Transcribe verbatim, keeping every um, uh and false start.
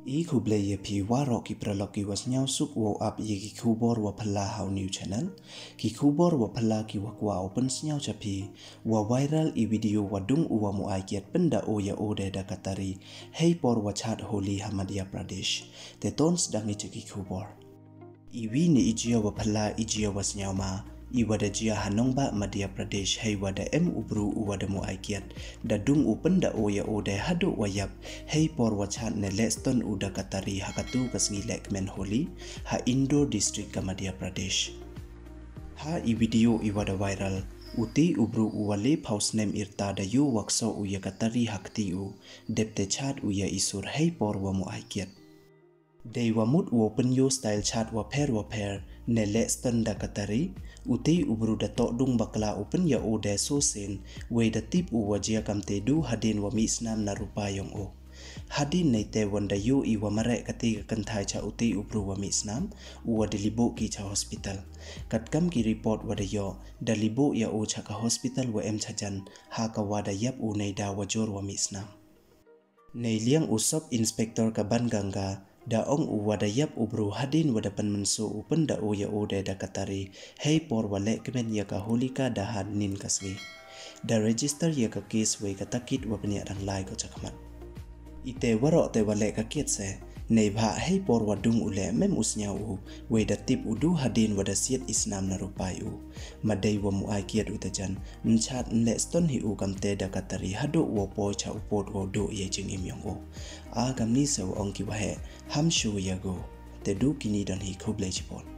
I khublei ïa phi waroh ki paralok ki wa sñiaw suk wow ap ïa ki khubor wa phylla ha u New Channel. Ki khubor wa phylla ki wa kwah u pynsñiaw cha phi, wa viral i video wa dung u wa muaikhiat pynda o ïa o de da ka tari, hei por wa chad Holi ha Madhya Pradesh. Te ton sdang i cha ki khubor. I wi ne i jia wa phylla i jia wa sñiaw ma, i wa da jia ha nongbah Madhya Pradesh, hei wa da em u bru u wa da muaikhiat, da dung u pynda o ïa o de haduh wa ïap, hei por wa chad ne leh ston u da ka tari ha katu ka sngi lehkmen Holi, ha Indore district ka Madhya Pradesh. Ha i video i wa da viral, u te u bru u wa le phaw snem irta da ïoh wa kso u ïa ka tari ha kti u, dep te chad u ïa i sur hei por wa muaikhiat. Dei wa mut u wow pynïoh style chad wa pher wa pher, ne leh ston da ka tari, u te u bru da toh dung bakla u pynïa o de so sien, wei da tip u wa jia kamte du hadien wa mih snam na rupa yong o. Hadien neite wan da ïoh i wa mareh kate ka kynthai cha u te u bru wa mih snam, u wa da liboh ki cha hospital. Katkam ki report wa da ïoh, da liboh ïa o cha ka hospital wa em chajan, ha ka wa da ïap u neida wa jur wa mih snam. Neiliang u Sub Inspector ka Banganga, da ong u wa da ïap u bru hadien wa da pynmynsaw u pynda o ïa o de da ka tari, hei por wa lehkmen ïa ka Holika Dahan nin ka sngi. Da register ïa ka case wei ka takit wa pynïaid ranglai ko cha khmat. Ite waroh te wa leh ka kiad se, neibhah hei por wa dung u leh mem u sñiaw u, wei da tip u du hadien wa da siat i snam na rupai u. Ma dei wa muaikhiat u te jan, nchad nleh ston hi u kamte da ka tari haduh wa poi cha u pot wa u duh ïa jingim yong u. A kamni se wa ong ki wa heh, ham shu ïa go. Te du kini don hi, khublei chibon.